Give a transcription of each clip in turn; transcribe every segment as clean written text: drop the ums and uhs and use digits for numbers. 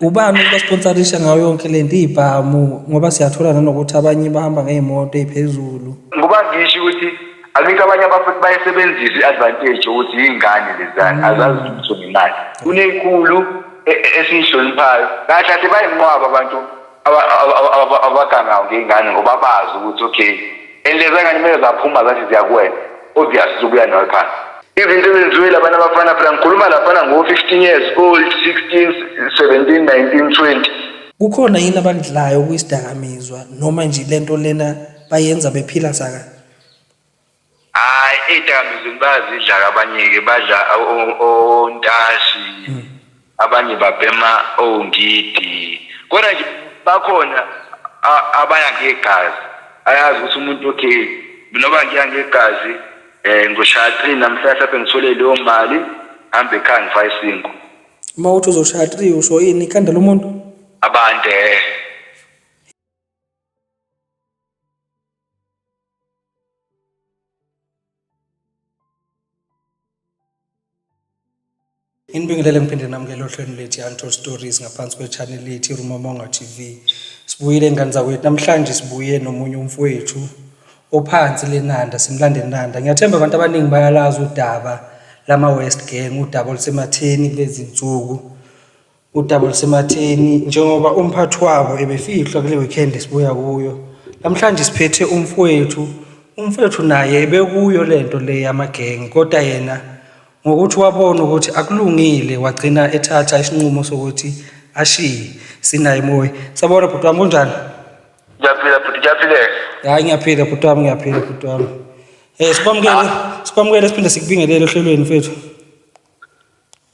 Ubani obasponsorisha ngayo yonke le nto iy'bhamu ngoba siyathola nanokuthi abanye bahamba ngey'moto ey'phezulu. Ngoba ngisho ukuthi angithi abanye abafuthi bayisebenzisa i-advantage yokuthi yiy'ngane lezana azazi lutho ngemali. Kuneyikhulu esiyihloniphayo kahle kahle bayinqwaba abantu abagangayo ngey'ngane ngoba bazi ukuthi okay and leza ngane kumele zaphuma zathi ziyakuwena obvious uzobuya nawe phansi. Izinto ezenziwe labana abafana phela ngikhuluma laphana ngo-15 years old, 16, 17, 19, 20. Kukhona yini abakudlayo okuyisidakamizwa noma nje lento lena bayenza bephila saka? Hhayi, ey'dakamizweni bayazidla-ke abanye-ke badla ontashi, abanye babhema ongidi. Kodwa nje bakhona abaya ngegazi, ayazi ukuthi umuntu okay noma ngiya ngegazi um ngizoshaya 3 namhlanje mhlawumbe ngithole leyo mali, hambe ekhaya ngifake isinkwa. Uma uthi uzoshaya 3 usho ini ikhanda lomuntu? Abantu eh. Nginibingelele ngiphinde namukele ohlelweni lethu i-Untold Stories ngaphansi kwe-channel lethu iRumamonga TV. Sibuyile ngane zakwethu namhlanje sibuye nomunye umfowethu ophansi lenanda simlande nanda. Ngiyathemba abantu abaningi bayalazi udaba lama-West Gang, udaba olusematheni kulezi nsuku. Udaba olusematheni njengoba umphathi wabo ebefihlwa kule weekend esibuya kuyo. Namhlanje siphethe umfowethu, umfowethu naye ebekuyo lento le yamagenge kodwa yena ngokuthi wabona ukuthi akulungile wagcina ethatha isinqumo sokuthi ashiye. Sinaye Moyi. Sabona bhuti wami kunjani? Ngiyaphila bhuti, kuyaphileka. Hayi ngiyaphila bhuti wami, ngiyaphila bhuti wami. Eh sikwamukele, sikwamukele siphinde sikubingelele ohlelweni mfethu.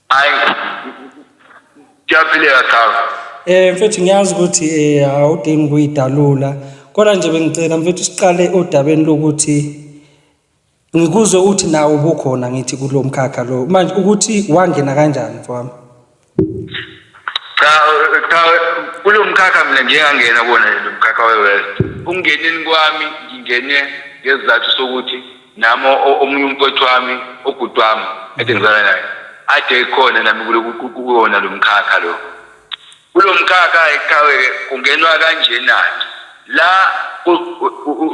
Hayi kuyaphileka cha. Eh mfethu ngiyazi ukuthi eh awudingi ukuyidalula kodwa nje bengicela mfethu siqale odabeni lokuthi ngikuzwe uthi nawe ubukhona ngithi kulo mkhakha lo manje ukuthi wangena kanjani mfowami. Cha cha kulo mkhakha mina ngike ngangena kuwona lo mkhakha we-West. Ukungeneni kwami ngingene ngesizathu sokuthi Nami omunye umfowethu wami, ubhuti wami ade ngizalwa naye, ade ekhona nami kuwona lo mkhakha lo. Kulo mkhakha eqhawe-ke kungenwa kanjena-ke. La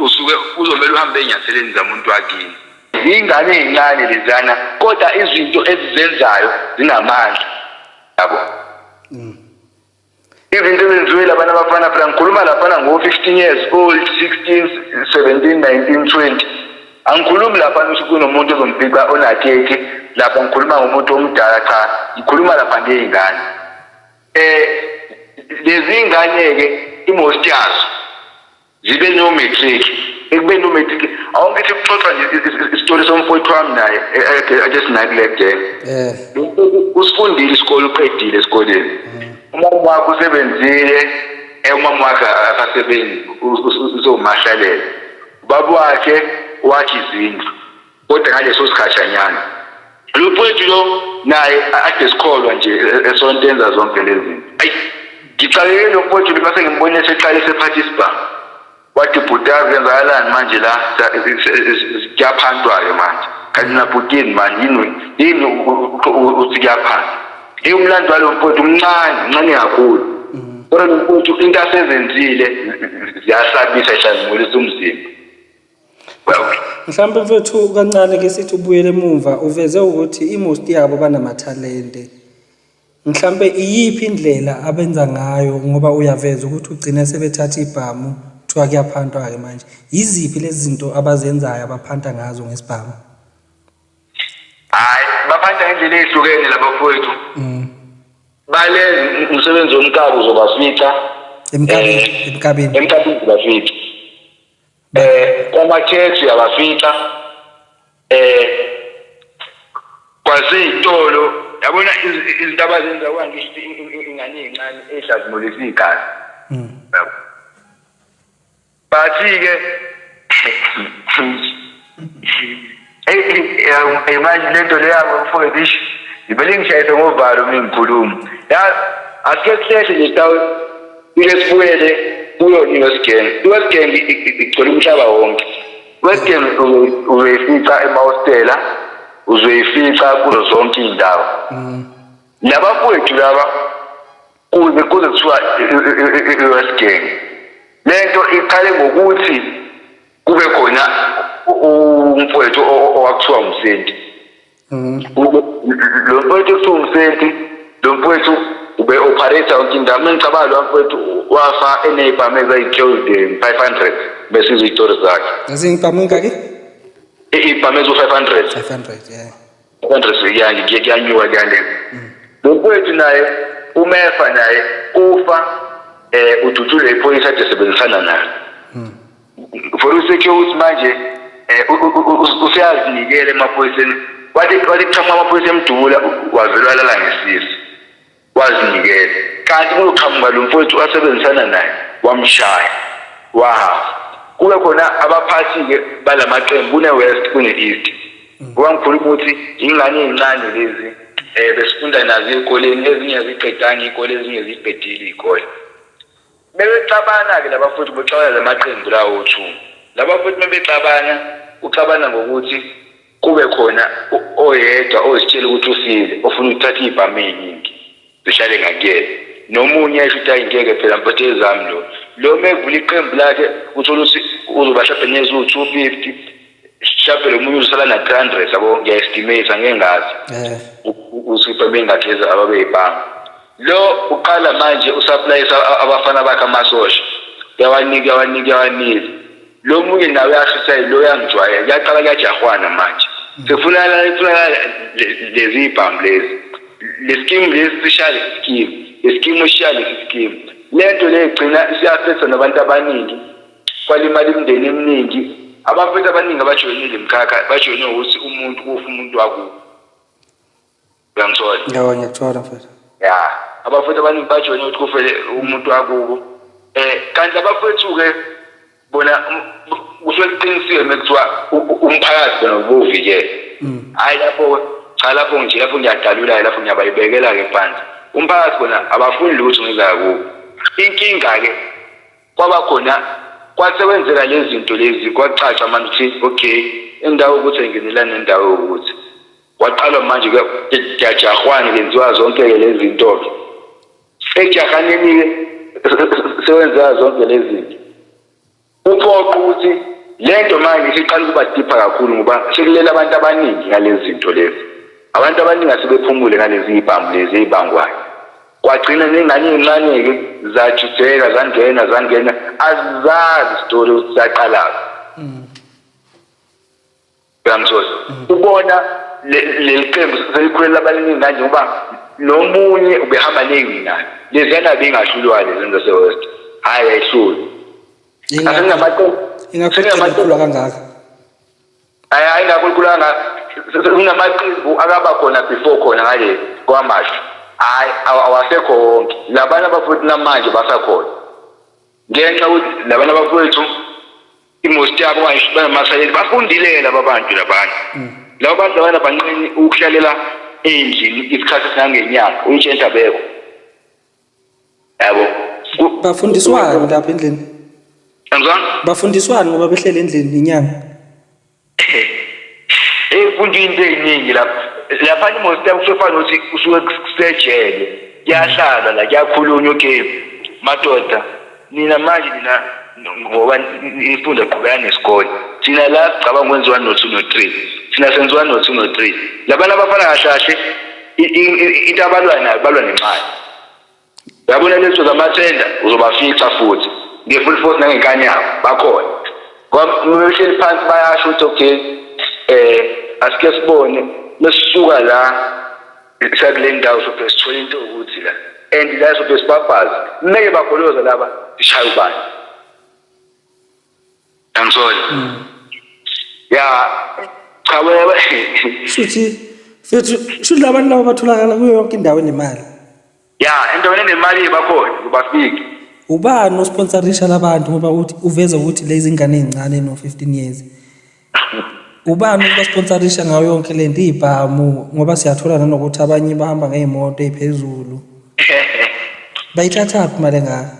usuke kuzomele uhambe ey'nyatheleni zamuntu wakini. Ziyingane ey'ncane lezana kodwa izinto ezizenzayo zinamandla, yabo. Izinto ezenziwe labana abafana phela ngikhuluma laphana ngo-15 years old, 16, 17, 19, 20. Angikhulumi lapha ukuthi kunomuntu ozomfica ona-30 lapha ngikhuluma ngomuntu omdala cha, ngikhuluma lapha ngey'ngane. Eh lezi ngane-ke i-most yazo zibe no-matric ekubeni no-matric awungithi kuxoxa nje isitori somfowethu wami naye ade sinaye kule genge eh. Usifundile isikole uqedile esikoleni mm. Umama wakhe usebenzile eh, umama wakhe akasasebenzi uzomahlalela ubaba wakhe wakhe izindlu kodwa ngaleso sikhashanyana lo mfowethu lo naye ade sikholwa nje esonto enza zonke lezi zinto. Ayi ngixakeke lo mfowethu lo mase ngimbone eseqale esephatha isibhamu wathi bhuti yazi kwenzakalani manje la kuyaphantwa-ke manje kanti nabhutini manje yini yini uthi kuyaphantwa. Eyi umlando walo mfowethu mncane mncane kakhulu kodwa lo mfowethu into asezenzile ziyasabisa ihlazimulisa umzimba. Mhlawumbe mfethu kancane ke sithi ubuyele emumva uveze ukuthi i-most yabo banamathalente. Mhlampe iyiphi indlela abenza ngayo ngoba uyaveza ukuthi ugcine sebethatha ibhamu kuthiwa kuyaphantwa-ke manje. Yiziphi lezi zinto abazenzayo abaphanta ngazo ngesibhamu? Hhayi, baphanta ngendlela ey'hlukene labafowethu. Bale umsebenzi womkabi uzobafica. Emkabini, emkabini. Emkabini uzobafica. Eh kwama-taxi uyabafica eh kwasey'tolo yabona izinto abazenza kwangisho ingane ey'ncane ey'hlazimulisa igazi yabo. Bathi-ke eyi manje le nto le yabo mfowethu ish ngivele ngishayise ngovalo uma ngikhuluma. Yazi asike sihlehle nje tawe Ike sibuyele kuyona i-West Gang. I-West Gang igcwele umhlaba wonke. I-West Gang uzoyifica emahostela, uzoyifica kuzo zonke iy'ndawo. Labafowethu laba Kuze kuthiwa i-West Gang. Lento iqale ngokuthi kube khona umfowethu owakuthiwa umsenti. Lo mfowethu kuthiwa umsenti, lo mfowethu ube-operate yonke indawo. Mina ngicabanga lo mfowethu wafa eney'bhamu ezayi-killed 500 bese iziy'tori zakhe. Ezingibhamu ingaki? Iy'bhamu eziwu-500. 500, yeah. 500 kuyanyuka kuyaleka. Lo mfowethu naye umefa naye ufa udutshulwe iphoyisa ade sebenzisana naye. For useke ukuthi manje useyazinikela emaphoyiseni. Wathi kuqhamuka amaphoyisa emdubula, wavele walala ngesisu. Wazinikela. Kanti kuyoqhamuka lo mfowethu asebenzisana naye wamshaya wahamba. Kube khona abaphathi-ke balamaqembu, kune-West kune-East. Ngoba ngikhuluma ukuthi ingane ey'ncane lezi besifunda nazo ey'koleni, ezinye aziqedanga iy'kole, ezinye ziqedile iy'kole. Bebexabana-ke laba futhi bexabana lamaqembu lawo two. Laba futhi mebexabana, uxabana ngokuthi kube khona oyedwa ozitshela ukuthi ufile, ofuna ukuthatha iy'bhamu ey'ningi zihlale ngakuyena. Nomunye esho ukuthi hayi ngeke phela mfethu ezami lo. Lo mevula iqembu lakhe uthola ukuthi uzoba mhlawumbe neziwu-250, mhlawumbe lo munye uzosala na-300 yabo, ngiya-estimate angeke ngazi. Usipha bengakhi lezi ababeyibanga. Lo uqala manje usaplayisa abafana bakhe amasosha. Uyawanika, uyawanika, uyawanika. Lo munye nawe uyashisa, lo uyangijwayela. Kuyaqala kuyajahwana manje. Sekufunakala kufunakala lezi ibhamu lezi. Le scheme lesi sishaya lesi scheme. Le scheme usishaya lesi scheme. Lento le igcina isiyafetha nabantu abaningi. Kwalimala imindeni eminingi. Abafethu abaningi abajoyinile imikhakha bajoyine ukuthi umuntu kufa umuntu wakubo. Uyangithola? Yebo, ngiyakuthola mfethu. Ya, abafowethu abaningi bajoyine ukuthi kufele umuntu wakubo. Kanti abafowethu-ke bona kusuke kuqinisiwe uma kuthiwa umphakathi bona ubuvikele. Hhayi lapho, cha lapho nje lapho ngiyadalula-ke lapho ngiyabayibekela-ke phansi. Umphakathi bona abafuni lutho ngezakubo. Inkinga-ke kwaba khona kwase kwenzeka lezi zinto lezi kwacaca manje ukuthi okay indawo ukuthi ayingenelani nendawo yokuthi. Kwaqalwa manje kuyajahwana kwenziwa zonke-ke lezi zinto-ke. Ekujahaneni-ke sekwenzeka zonke lezi zinto. Kuphoqa ukuthi le nto manje isiqala ukuba dipha kakhulu ngoba sekulele abantu abaningi ngalezi zinto lezi. Abantu abaningi asebephumule ngalezi y'bhamu lezi ey'bangwayo. Kwagcina ney'ngane ey'ncane-ke zajudeka zangena zangena azizazi isitori ukuthi saqalaphi. Uyangithola? Ubona leli qembu selikhulela abaningi kanje ngoba nomunye ubehamba ney'winayo. Leziyana bengahlulwa lezi zase-West. Hhayi ayihluli. Asenginamaqembu. Ingakho likhula kangaka. Hhayi hhayi ingakho likhula kangaka. Kunamaqembu akaba khona before khona ngale kwaMashu. Hhayi awasekho wonke. Labanye abafowethu namanje basakhona. Ngenxa yokuthi labanye abafowethu imost yabo banamasaleli bafundile laba bantu labana. Laba bantu labana banqeni ukuhlalela endlini isikhathi esingangenyanga uyitshenta abekho. Yabo. Bafundiswani lapha endlini? Angizwanga? Bafundiswani ngoba behlele endlini inyanga? Funda into ey'ningi lapha. Laphana imost yabo kusefana ukuthi usuke kusejele. Kuyahlalwa la kuyakhulunywa okay. Madoda nina manje nina ngoba nifunda qhubeka nesikole. Thina la sicabanga kwenziwa no 2 no 3. Thina senziwa no 2 no 3. Labana abafana kahle kahle into abalwa nayo balwa nemali. Uyabona lezo zamathenda uzobafica futhi nge-full force nangenkani yabo bakhona. Ngoba behleli phansi bayasho ukuthi okay asike sibone mesisuka la sakule ndawo sobe sithola into ukuthi la and la sobe sibabhaze meke bagoloza laba sishaya ubani. Angithola. Ya cha wewe Shuthi mfethu shuthi labantu laba batholakala kuyo yonke indawo enemali. Ya endaweni enemali bakhona ubafike. Ubani osponsorisha labantu ngoba uthi uveza ukuthi lezi ngane ezincane no 15 years. Ubani obasponsorisha ngayo yonke lento ibhamu ngoba siyathola nanokuthi abanye bahamba ngey'moto ey'phezulu. Bayithathaphi imali engaka?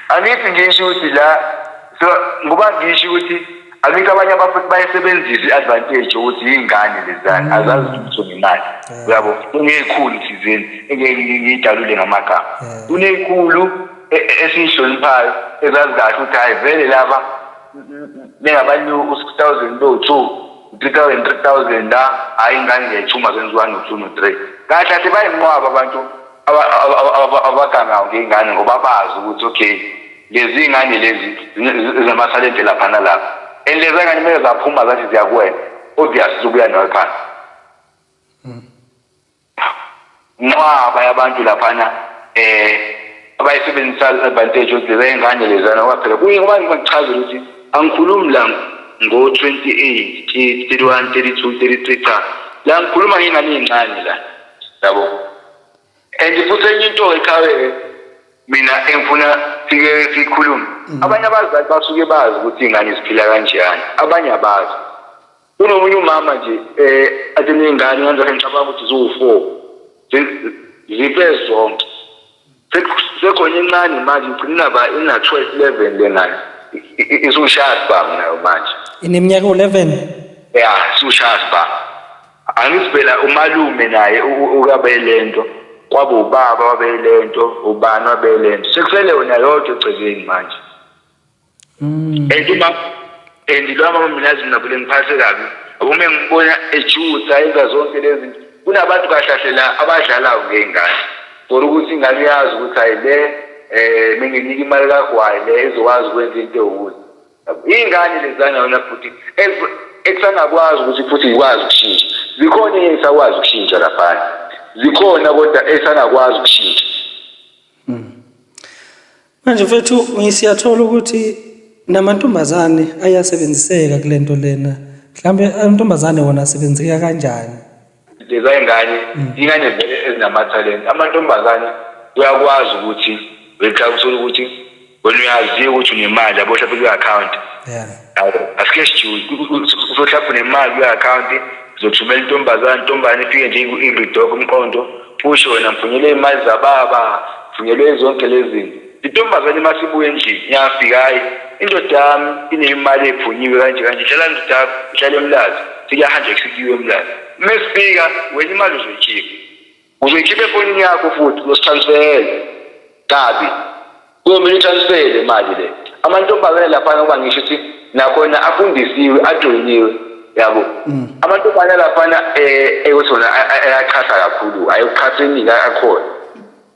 Angithi ngisho ukuthi la so ngoba ngisho ukuthi angithi abanye abafuthi bayisebenzisa i-advantage ukuthi yingane lezana azazi lutho ngemali. imali. Uyabo, kuneyikhulu thizeni engeke ngiyidalule ngamagama. Kuneyikhulu esiyihloniphayo ezazi kahle ukuthi hhayi vele laba bengabantu u-6,000 bewu-2, 3,000, 3,000 la, hhayi ingane ngiyayithuma zenza u-one no-two no-three. Kahle kahle bayinqwaba abantu abagangayo ngey'ngane ngoba bazi ukuthi okay lezi ngane lezi zinamathalente lapha nalapha. And lezi ngane kumele zaphuma zathi ziyakuwena, obvious zizobuya nawe phansi. Nqwaba yabantu laphana abayisebenzisa advantage ukuthi lezi ngane lezana, ngoba phela kuye ngoba ngichazela ukuthi angikhulumi la ngo-28, 31, 32, 33, cha, la ngikhuluma ngey'ngane ey'ncane la, yabo. And futhi enye into ekhaya mina engifuna sike sikhulume, abanye abazali basuke bazi ukuthi iy'ngane ziphila kanjani, abanye abazi. Kunomunye umama nje athi ney'ngane, ingane zakhe ngicabanga ukuthi ziwu-4, zife zonke. Sekhona encane manje igcina inaba ina-12, 11 le ngane, isushaya sibhamu nayo manje. Ineminyaka u-11? Ya, isushaya sibhamu. Angithi phela umalume naye ukabe lento, kwaba ubaba wabe lento, ubani wabe lento, sekusele wena yodwa egcekeni manje. And uma and lo mama mina yazi mina vele ngiphathe kabi, uma ngibona ejutha yenza zonke lezi zinto. Kunabantu kahle kahle la abadlalayo ngey'ngane for ukuthi ingane uyazi ukuthi hayi le menginika imali kagwayi le izokwazi ukwenza into ewukuthi. Iy'ngane lezana yona futhi ekusangakwazi ukuthi futhi ikwazi ukushintsha. Zikhona ey'sakwazi ukushintsha laphana, zikhona kodwa esangakwazi ukushintsha. Manje mfethu siyathola ukuthi namantombazane ayasebenziseka kule nto lena. Mhlambe amantombazane wona asebenzeka kanjani? Leza ingane, ingane vele ezinamathalente. Amantombazane uyakwazi ukuthi wekha uthola ukuthi wena uyaziwa ukuthi unemali yabo mhlawumbe kwi-account. Asike sijule, uzohlapha unemali kwi-account, uzothumela intombazane, intombazane ifike nje i-redock umqondo, usho wena ngiphunyelwe imali zababa, ngiphunyelwe zonke lezi zinto. Intombazane uma sibuya endlini iyafika, hhayi indoda yami inemali ephunyiwe kanje kanje, ihlala indoda yakho, ihlala eMlazi, sekuyahanjwa kusikiwe eMlazi. Uma sifika wena imali uzoyikhipha, uzoyikhipha efonini yakho futhi uzosi-transferela kabi, kuyomele uyi-transfere le mali le. Amantombazane laphana ngoba ngisho ukuthi nakhona afundisiwe, ajoyiniwe, yabo. Amantombazane laphana ekuthi wona ayachasa kakhulu, ayokuchasa akhona.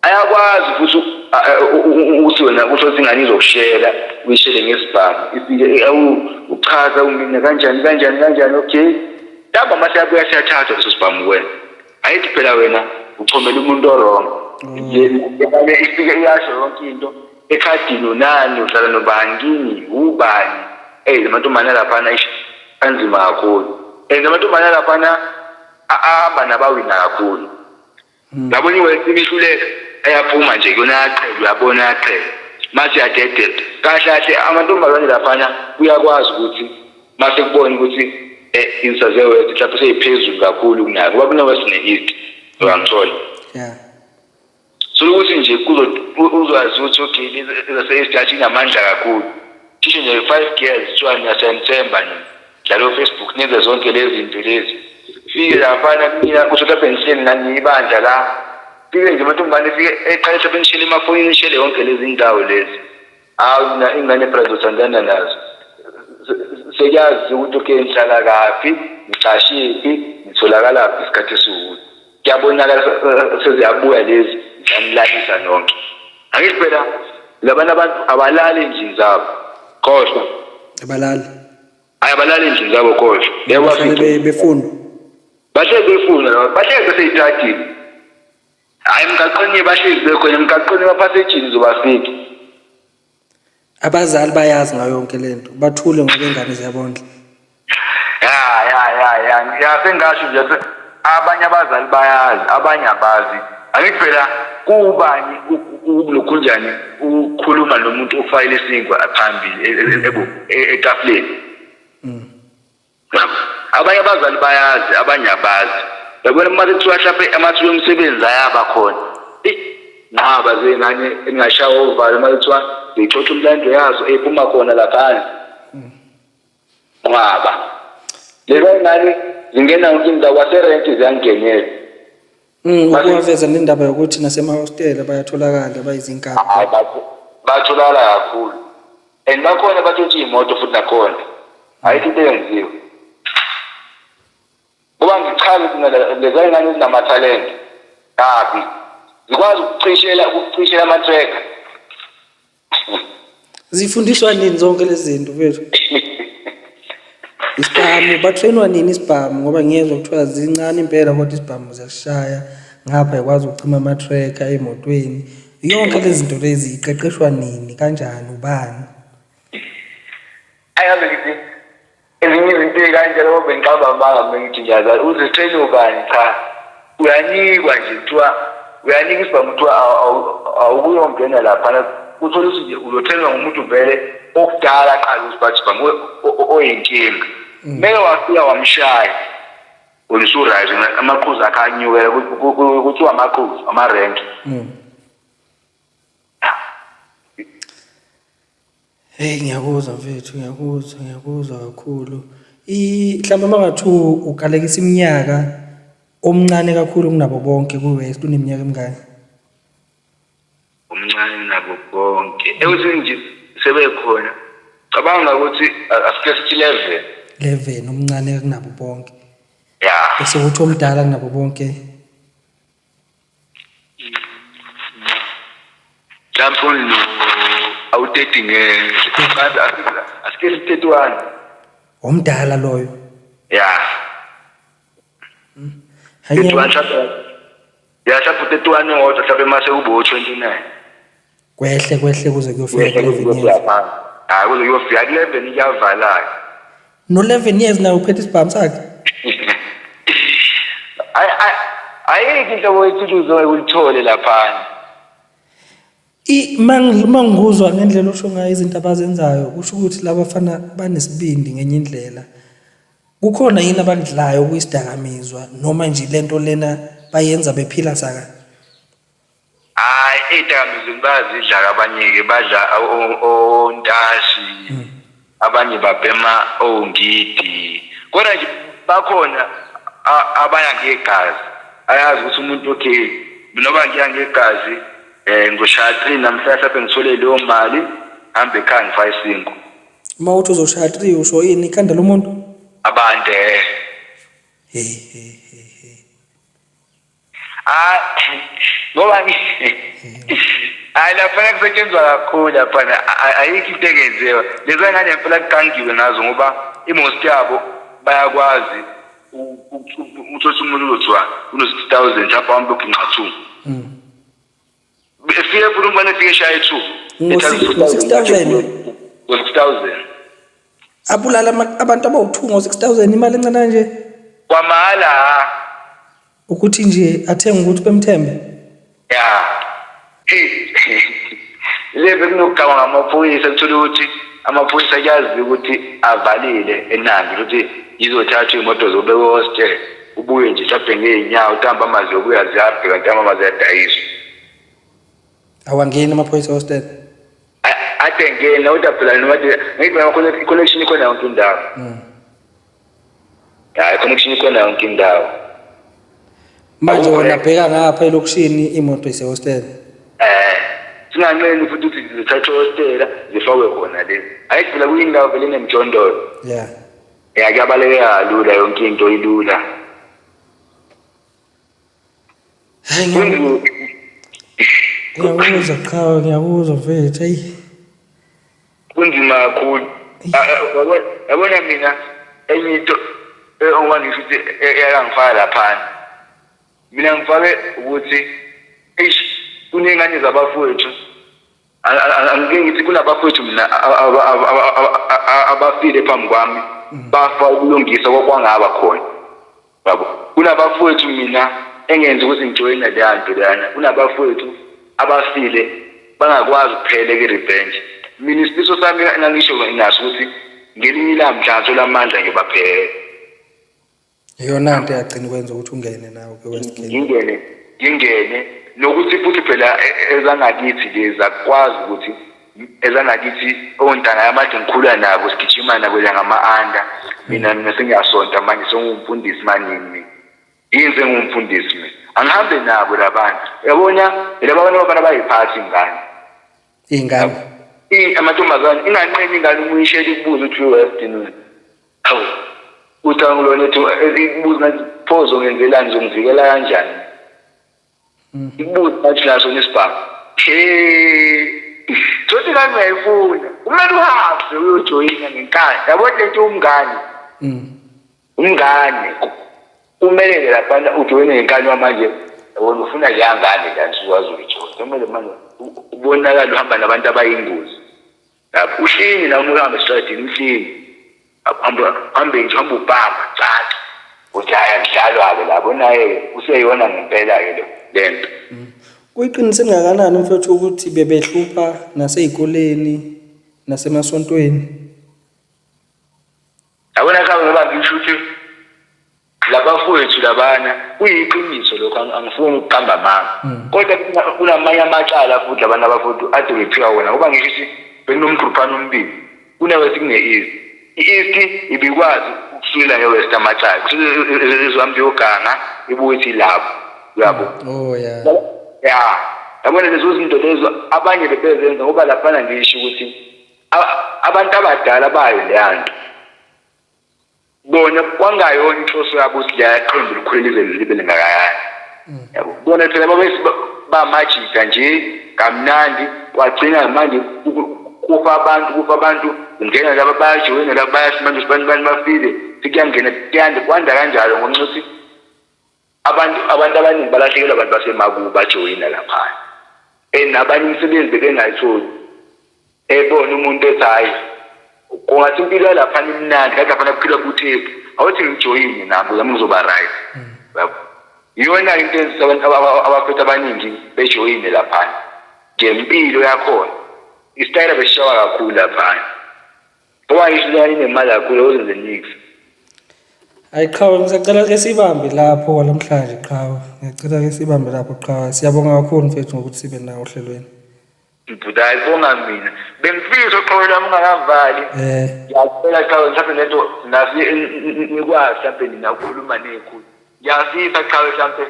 Ayakwazi futhi ukuthi wena usho ukuthi ingane izokushela, uyishele ngesibhamu, ifike uchaza umina kanjani kanjani kanjani, okay. Ntambama mase yabuya siyathathwa leso sibhamu kuwena. Ayithi phela wena uchomela umuntu o-wrong. Ifike iyasho yonke into, ekhadini unani, uhlala nobani kini, ubani. Eyi la mantombazane laphana eish anzima kakhulu. And amantombazane laphana ahamba nabawina kakhulu. Yabona i-West imihluleka ayaphuma nje kuyona ayaqhela, uyabona ayaqhela. Mase uyadedela. Kahle kahle amantombazane laphana uyakwazi ukuthi mase kubona ukuthi insizwa ze-West mhlawumbe seyiphezulu kakhulu kunayo ngoba kune-West ne-East, uyangithola. So ukuthi nje uzwazi ukuthi okay lezi zase-East yathi inamandla kakhulu. Cishe nje 5 girls kuthiwa niyasemthemba nina. Dlala o-Facebook nenze zonke lezi zinto lezi. Fike laphana kumina kusho mhlawumbe ngihleli nani ibandla la. Fike nje amantombazane efike eqale mhlawumbe nishele emafonini nishele yonke lezi ndawo lezi. Hawu mina ingane phela ngizothandana nazo. Sekuyazi ukuthi okay ngihlala kaphi, ngicashephi, ngitholakalaphi isikhathi esiwukuthi. Kuyabonakala seziyabuya lezi ziyanilalisa nonke. Angithi phela labana abantu abalali endlini zabo. Khohlwa. Abalali. Hayi abalali endlini zabo, khohlwa. Bahlale befuna. Bahlezi befuna laba, bahlezi beseyitradini. Hhayi emgaqweni bahlezi bekhona, emgaqweni emaphasejini uzobafika. Abazali bayazi ngayo yonke lento, bathule ngoba ingane ziyabondla. Ya ya ya ya ya sengasho nje abanye abazali bayazi, abanye abazi. Angithi phela kubani ulokhunjani ukukhuluma nomuntu ofakele isinkwa phambili etafuleni. Abanye abazali bayazi, abanye abazi. Yabona uma kuthiwa hlampe amathuba emisebenzi ayaba khona. Nqaba zey'ngane engashawa uvalo uma kuthiwa zixoxa umlando yazo ephuma khona laphana. Nqaba. Lezi ngane Zingena yonke indawo, kwaserenti ziyangenela. Ukuwaveza nendaba yokuthi nasemahostela bayatholakala bayizinkabi. Hayi, batholakala kakhulu. And bakhona batshontsha iy'moto futhi nakhona. Ayikho into eyenziwe. Ngoba ngichaze ukuthi mina leza y'ngane ezinamathalente kabi. Zikwazi ukucishela ama-tracker. Zifundiswa nini zonke lezi zinto mfethu? Isibhamu batrainwa nini isibhamu ngoba ngiyezwa kuthiwa zincane impela kodwa isibhamu ziyashaya ngapha ikwazi ukucima ama-tracker emotweni. Yonke lezi zinto lezi iqeqeshwa nini kanjani ubani? Ayabe ngithi ezinye izinto ey'kanjalo ngoba bengiqamba amanga mina ngithi ngiyazazi uzitrain ubani cha uyanikwa nje kuthiwa uyanikwa isibhamu kuthiwa awukuyongena laphana uthole ukuthi nje uzotrainwa ngumuntu vele okudala aqala ukuthi sibhamu oyinkinga meke wafika wamshaya wena usu-right amaqhuzu akhe anyukela kuthiwa amaqhuzu amarenki. Hey ngiyakuzwa mfethu, ngiyakuzwa, ngiyakuzwa kakhulu. Mhlawumbe uma kungathiwa ukalekisa iminyaka omncane kakhulu kunabo bonke ku-West uneminyaka emingaki? Omncane kunabo bonke. Ekuthini nje sebekhona. Cabanga ukuthi asike sithi 11. 11 omncane kunabo bonke. Ya. Bese kuthi omdala kunabo bonke. Mhlawumbe awu-30 asike sithi 31. Omdala loyo. Ya. Hayi 31 mhlawumbe. Ya mhlawumbe 31 owodwa mhlawumbe mase kube u-29. Kwehle kwehle kuze kuyofika ku-11 years. Hayi kuze kuyofika ku-11 kuyavala-ke. No-11 years naye uphethe isibhamu sakhe. Ayikho inhlobo yethuluzi ongeke ulithole laphana. Mangikuzwa ngendlela osho ngayo izinto abazenzayo kusho ukuthi laba bafana banesibindi ngenye indlela. Kukhona yini abakudlayo okuyisidakamizwa noma nje lento lena bayenza bephila saka? Hayi ey'dakamizweni bayazidla-ke abanye-ke badla ontashi abanye babhema ongidi kodwa nje bakhona abaya ngegazi ayazi ukuthi umuntu okay noba ngiya ngegazi ngizoshaya 3 namhlanje mhlawumbe ngithole leyo mali hambe ekhaya ngifake isinkwa. Uma uthi uzoshaya 3 usho ini ikhanda lomuntu? Abantu Hey hey hey hey. Ah ngoba hayi laphana kusetshenzwa kakhulu laphana ayikho into engenziwa leza ngane ngempela kuqangiwe ngazo ngoba imost yabo bayakwazi uthola umuntu uzothiwa uno-6000 mhlawumbe ahambe yoginqa 2 efike futhi umfana efike eshaye 2 Ngo-6000? Ngo-6000 Abulala abantu abawu-2 ngo-6000 imali encane kanje. Kwamahhala. Ukuthi nje athenge ukuthi bemthembe. Ya. Lebe kunokugama ngamaphoyisa kuthola ukuthi amaphoyisa kuyaziwa ukuthi avalile eNandi ukuthi izothathwa iy'moto zobekwa hostel ubuye nje mhlawumbe ngey'nyawo ntambama ziyobuya ziyabheka ntambama ziyadayiswa. Awangeni amaphoyisa hostel. Ade ngena kodwa phela noma ngithi i-connection ikhona yonke indawo. Ya i-connection ikhona yonke indawo. Manje wena bheka ngapha elokishini imoto isehostel. Singanqeni futhi ukuthi zithathwe hostela zifakwe khona lezi. Ayithi phela kuyindawo vele enemjondolo. Yeah. Ya kuyabaleka kalula yonke into ilula. Hayi ngiyakuzwa qhawe ngiyakuzwa mfethu eyi. Kunzima kakhulu. Yabona mina enye into ongangisho ukuthi eyangifaka laphana. Mina ngifake ukuthi eish kuney'ngane zabafowethu. Angike ngithi kunabafowethu mina abafile phambi kwami bafa ukulungisa kokwangaba khona. Yabo kunabafowethu mina engenza ukuthi ngijoyine leya nto leyana. Kunabafowethu abafile bangakwazi ukuphela ke-revenge. Mina isifiso sami engangisho naso ukuthi ngelinye ilanga mhla ngathola amandla ngiyobaphela. Iyona nto eyagcina ukwenza ukuthi ungene nawe kwi-West Game. Ngingene nokuthi futhi phela ezangakithi lezi akukwazi ukuthi Ezangakithi ontanga yami ade ngikhula nabo, sigijima nabo la ngama-anda. Mina sengiyasonta manje, sengumfundisi manini mina. Yini sengumfundisi mina? Angihambe nabo labantu. Uyabona, laba bantu abafana bayiphathi ingane. Iy'ngane. Amantombazane inganqeni ingane uma uyishela ikubuza ukuthi uyi-western wena. Hawu. Uthi angilona ethi ikubuza ngathi pho uzongenzelani, uzongivikela kanjani? Ikubuza ngathi naso nesibhamu. He. Thothi ingane uyayifuna. Kumele uhambe uyojoyina ngenkani. Yabo lento umngane. Umngane kumele nje laphana ujoyine ngenkani manje wena ufuna leya ngane la usukwazi ukuyijoyina. Kumele manje ubonakale uhamba nabantu abayingozi. Lapho uhlini la uma uhamba esitradini uhlini. Hambe nje hamba ubamba caca. Uthi hhayi akudlalwa-ke la bonaye useyona ngempela-ke lo le nto. Kuyiqiniso elingakanani mfethu ukuthi bebehlupha nasey'koleni nasemasontweni? Yabona cha ngoba ngisho ukuthi labafowethu labana kuyiqiniso lokho, angifuni ukuqamba amanga. Kodwa kunamanye amacala futhi labantu abafowethu ade bephiwa wona, ngoba ngisho ukuthi bekunomgruphana ombili, kune-West kune-East. I-East ibikwazi ukusukela nge-West amacala, kusuke izohamba iyoganga ibuye ithi lapho, uyabo? Oh yeah. Ya, yabona lezo zinto lezo abanye bebezenza ngoba laphana ngisho ukuthi abantu abadala bayo leya nto bona kwangayona inhloso yabo ukuthi leya qembu likhule lize libe lingakayani. Yabo bona phela babesi bamajika nje kamnandi, kwagcina manje kufa abantu, kufa abantu, kungena laba bayajoyina laba bayasho manje sibani bani bafile, sekuyangena kuyanda kwanda kanjalo ngonxa ukuthi abantu abaningi balahlekelwa abantu basemakubo bajoyina lapha. And nabanye imisebenzi bebengayitholi. Ebona umuntu ethi hhayi kungathi impilo yalaphana imnandi, kathi laphana kuphilwa kuthephu, awuthi ngijoyine nami nami ngizoba right. Yabo. Iyona into enza abantu abafethu abaningi bejoyine laphana ngempilo yakhona. Isitayela besishawa kakhulu laphana. Ngoba ngisho leyana inemali kakhulu awuzenze nix. Hayi qhawe, ngisacela ke sibambe lapho namhlanje qhawe. Ngiyacela ke sibambe lapho qhawe. Siyabonga kakhulu mfethu ngokuthi sibe nawe ohlelweni. Bhuti hayi bonga mina. Bengifisa uqhawe lwami ungakavali. Ngiyacela qhawe mhlawumbe lento nasi nikwazi mhlawumbe nina ukukhuluma nekhulu. Ngiyafisa qhawe mhlawumbe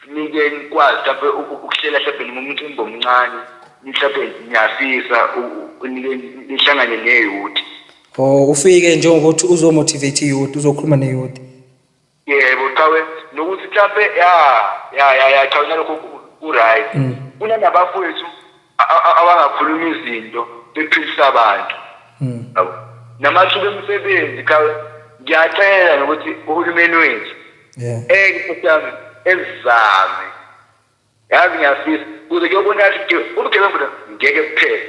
nike nikwazi mhlawumbe ukuhlela mhlawumbe noma umcimbi omncane, mhlawumbe ngiyafisa nike nihlangane ne-youth. Oh, ufike njengokuthi uzomotivate i-youth, uzokhuluma ne-youth. Yebo qhawe, nokuthi mhlampe ya ya ya ya qhawe nalokho ku-right. Kunanabafowethu abangakhuluma izinto bephilisa abantu. Yabo. Namathuba emisebenzi qhawe, ngiyacela nokuthi uhulumeni wethu Nkosi yami ezame. Yazi ngiyafisa kuze kuyobonakala ukuthi ubugebengu ngeke kuphele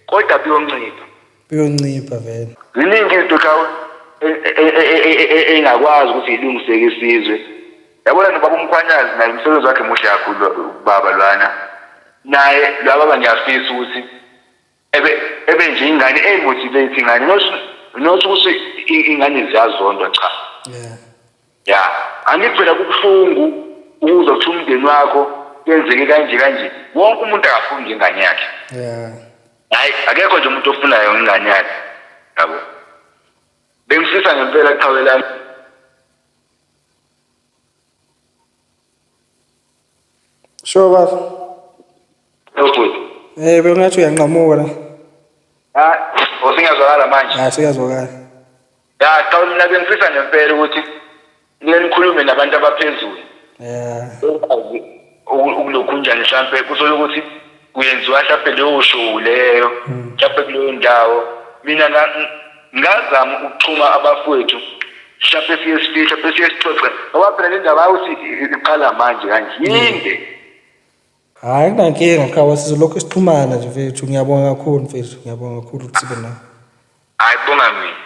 kodwa buyoncipha. Buyoncipha vele. Ziningi izinto qhawe engakwazi ukuthi ilungiseke isizwe. Yabona nobaba uMkhwanazi naye umsebenzi wakhe muhle kakhulu ubaba lwana. Naye lwa baba ngiyafisa ukuthi ebe nje ingane eyimotivate ingane, not ukuthi ingane ziyazondwa cha. Ya, angithi phela kubuhlungu ukuzwa kuthiwa umndeni wakho kwenzeke kanje kanje. Wonke umuntu akafuni nje ingane yakhe. Hayi, akekho nje umuntu ofunayo ingane yakhe. Yabo. Bengifisa ngempela qhawe lami. Sure baba. Ubhuti. Bengathi uyanqamuka la. Ha, usingazwakala manje. Hayi siyazwakala. Ya, cha mina bengifisa ngempela ukuthi nike nikhulume nabantu abaphezulu. Ukwazi ukulokhunjani mhlampe kuthole ukuthi kuyenziwa mhlampe leyo show leyo mhlampe kuleyo ndawo. Mina ngazama ukuxhuma abafowethu mhlampe siye sifike mhlampe siye sixoxe, ngoba phela le ndaba awuthi iqala manje kanje yinde. Hayi kunankinga qhawe, sizolokhu sixhumana nje mfethu. Ngiyabonga kakhulu mfethu, ngiyabonga kakhulu ukuthi sibe nawe. Hayi bonga mina.